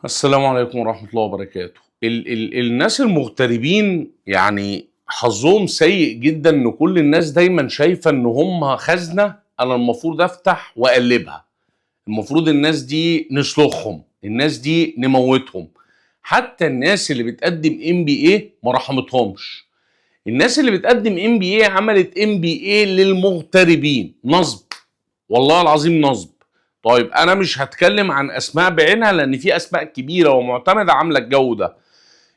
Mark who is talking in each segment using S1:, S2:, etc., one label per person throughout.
S1: السلام عليكم ورحمة الله وبركاته. ال ال الناس المغتربين يعني حظهم سيء جدا، ان كل الناس دايما شايفة ان هم خزنة انا المفروض افتح واقلبها. المفروض الناس دي نسلخهم، الناس دي نموتهم. حتى الناس اللي بتقدم MBA ما رحمتهمش. الناس اللي بتقدم MBA عملت MBA للمغتربين، نصب، والله العظيم نصب. طيب انا مش هتكلم عن اسماء بعينها لان في اسماء كبيرة ومعتمده عامله الجو ده.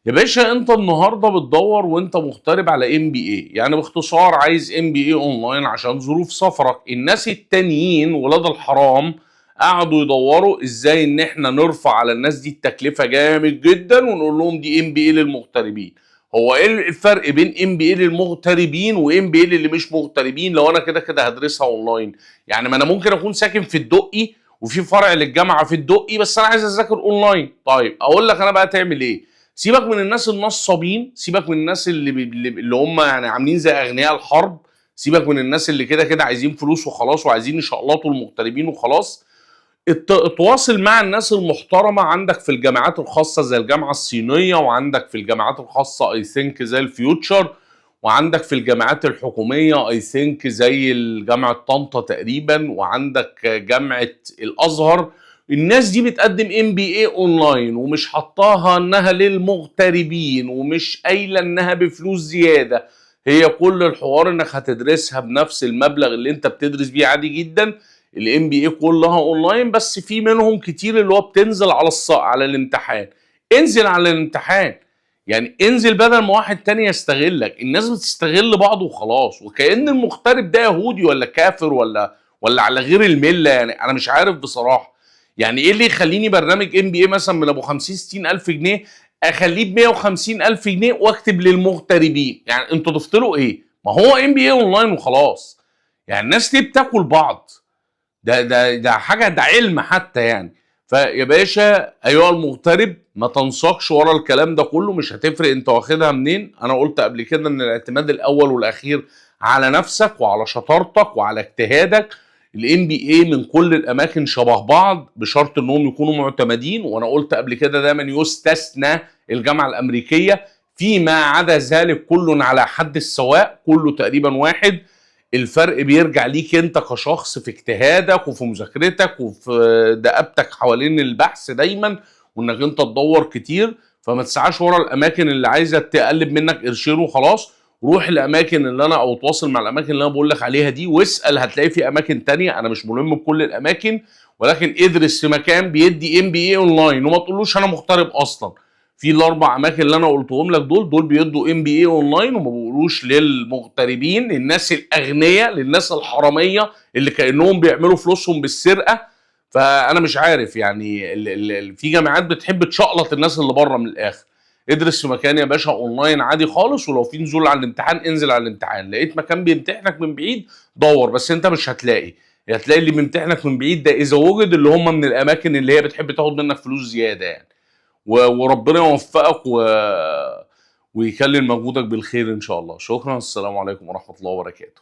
S1: يا باشا، انت النهارده بتدور وانت مغترب على MBA، يعني باختصار عايز MBA online عشان ظروف سفرك. الناس التانيين ولاد الحرام قعدوا يدوروا ازاي ان احنا نرفع على الناس دي التكلفة جامد جدا ونقول لهم دي MBA للمغتربين. هو ايه الفرق بين MBA للمغتربين و MBA للي مش مغتربين لو انا كده كده هدرسها اونلاين؟ يعني ما انا ممكن اكون ساكن في الدقي وفي فرع للجامعة في الدقي، بس انا عايز اذاكر اونلاين. طيب اقول لك انا بقى تعمل ايه. سيبك من الناس النصابين، سيبك من الناس اللي هم يعني عاملين زي اغنياء الحرب، سيبك من الناس اللي كده كده عايزين فلوس وخلاص وعايزين يشقلطوا المغتربين وخلاص. اتواصل مع الناس المحترمة عندك في الجامعات الخاصة زي الجامعة الصينيه، وعندك في الجامعات الخاصة I think زي ال Future، وعندك في الجامعات الحكومية I think زي جامعه طنطا تقريبا، وعندك جامعه الازهر. الناس دي بتقدم MBA online ومش حطاها انها للمغتربين ومش قايله انها بفلوس زياده. هي كل الحوار انك هتدرسها بنفس المبلغ اللي انت بتدرس بيه عادي جدا. ال MBA كلها اونلاين، بس في منهم كتير اللي هو بتنزل على الامتحان. انزل على الامتحان، يعني انزل بدل ما واحد تاني يستغلك. الناس بتستغل بعض وخلاص، وكأن المغترب ده يهودي ولا كافر ولا على غير الملة. يعني انا مش عارف بصراحة يعني ايه اللي يخليني برنامج MBA مثلا من ابو 50 60 الف جنيه اخليه ب 150 الف جنيه واكتب للمغتربين؟ يعني انتوا ضفت له ايه؟ ما هو MBA online وخلاص. يعني الناس ليه بتاكل بعض؟ ده حاجه، ده علم حتى يعني. فيا باشا، ايها المغترب، ما تنساقش ورا الكلام ده كله. مش هتفرق انت واخدها منين. انا قلت قبل كده ان الاعتماد الاول والاخير على نفسك وعلى شطارتك وعلى اجتهادك. ال MBA من كل الاماكن شبه بعض بشرط انهم يكونوا معتمدين، وانا قلت قبل كده دايما يستثنى الجامعة الامريكيه، فيما عدا ذلك كل على حد السواء، كله تقريبا واحد. الفرق بيرجع ليك انت كشخص في اجتهادك وفي مذاكرتك وفي دأبتك حوالين البحث دايما، وانك انت تدور كتير. فما تسعاش ورا الاماكن اللي عايزه تقلب منك قرشين وخلاص. روح الاماكن اللي انا او تواصل مع الاماكن اللي انا بقول لك عليها دي واسال، هتلاقي في اماكن تانية. انا مش ملم بكل الاماكن، ولكن ادرس في مكان بيدي MBA online وما تقولوش انا مغترب اصلا. في الاربع اماكن اللي انا قلتهم لك دول بيدوا MBA online وما بيقولوش للمغتربين، للناس الاغنياء، للناس الحرامية اللي كانهم بيعملوا فلوسهم بالسرقه. فانا مش عارف يعني ال ال في جامعات بتحب تشقلط الناس اللي بره من الاخر. ادرس في مكان يا باشا اونلاين عادي خالص، ولو في نزول على الامتحان انزل على الامتحان. لقيت مكان بيمتحنك من بعيد دور، بس انت مش هتلاقي. هتلاقي اللي بيمتحنك من بعيد ده اذا وجد، اللي هم من الاماكن اللي هي بتحب تاخد منك فلوس زيادة يعني. وربنا يوفقك ويكلل مجهودك بالخير ان شاء الله. شكرا، السلام عليكم ورحمة الله وبركاته.